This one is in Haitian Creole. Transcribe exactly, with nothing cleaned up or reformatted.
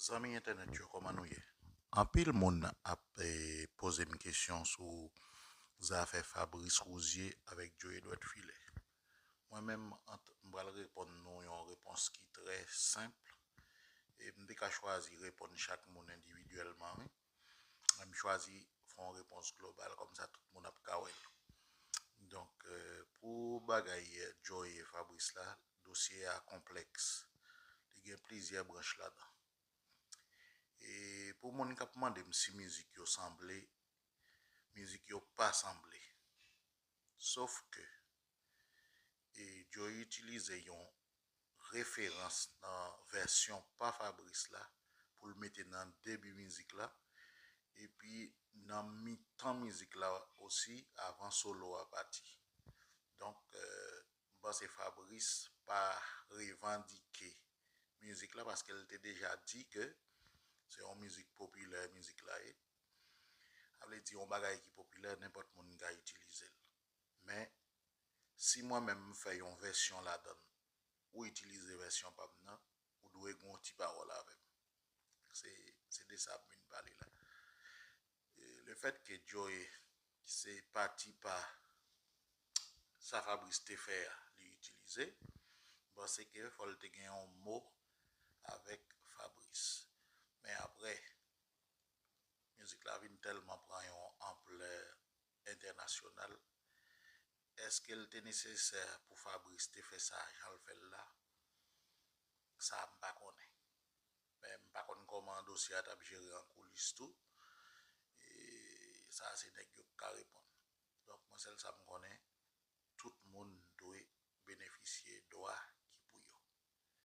Zanmi entènèt yo, kòman nou ye? Anpil moun ap eh, poze m kesyon sou zafè Fabrice Rouzier avèk Joe Edouard Filet. Mwen menm, ant- m pral reponn nou yon repons ki trè senp. E m te ka chwazi reponn chak moun endividyèlman, wi. Men m chwazi fè yon repons global, kòmsa tout moun ap ka wè l. Donk, eh, pou bagay eh, Joe e Fabrice la, dosye a konplèks. Li gen plizyè branch ladan. E pou moun k ap mande m si mizik yo sanble, mizik yo pa sanble. Sof ke e Joe itilize yon referans nan vèsyon pa Fabrice la pou l mete nan debi mizik la, epi nan mitan mizik la osi, avan solo a pati. Donk, eh, m panse Fabrice pa revandike mizik la paske l te deja di ke se yon mizik popilè, mizik la ye. Sa vle di yon bagay ki popilè, nenpòt moun ka itilize l. Men, si mwen menm m fè yon vèsyon ladan l, ou itilize vèsyon pa m nan, ou dwe gen yon ti pawòl avè m. Se, se de sa m vin pale la. E, lefèt ke Joe se pati pa sa Fabrice te fè a, li itilize, m panse ke fò l te gen yon mo avèk Fabrice. Men apre, mizik la vin tèlman pran yon anplè entènasyonal. Èske l te nesesè pou Fabrice te fè sa jan l fè l la? Sa a m pa konnen. Men m pa konn kòman dosye a t ap jere an koulis tou. E sa a se nèg yo k ka reponn. Donk, mwen, sèl sa m konnen, tout moun dwe benefisye dwa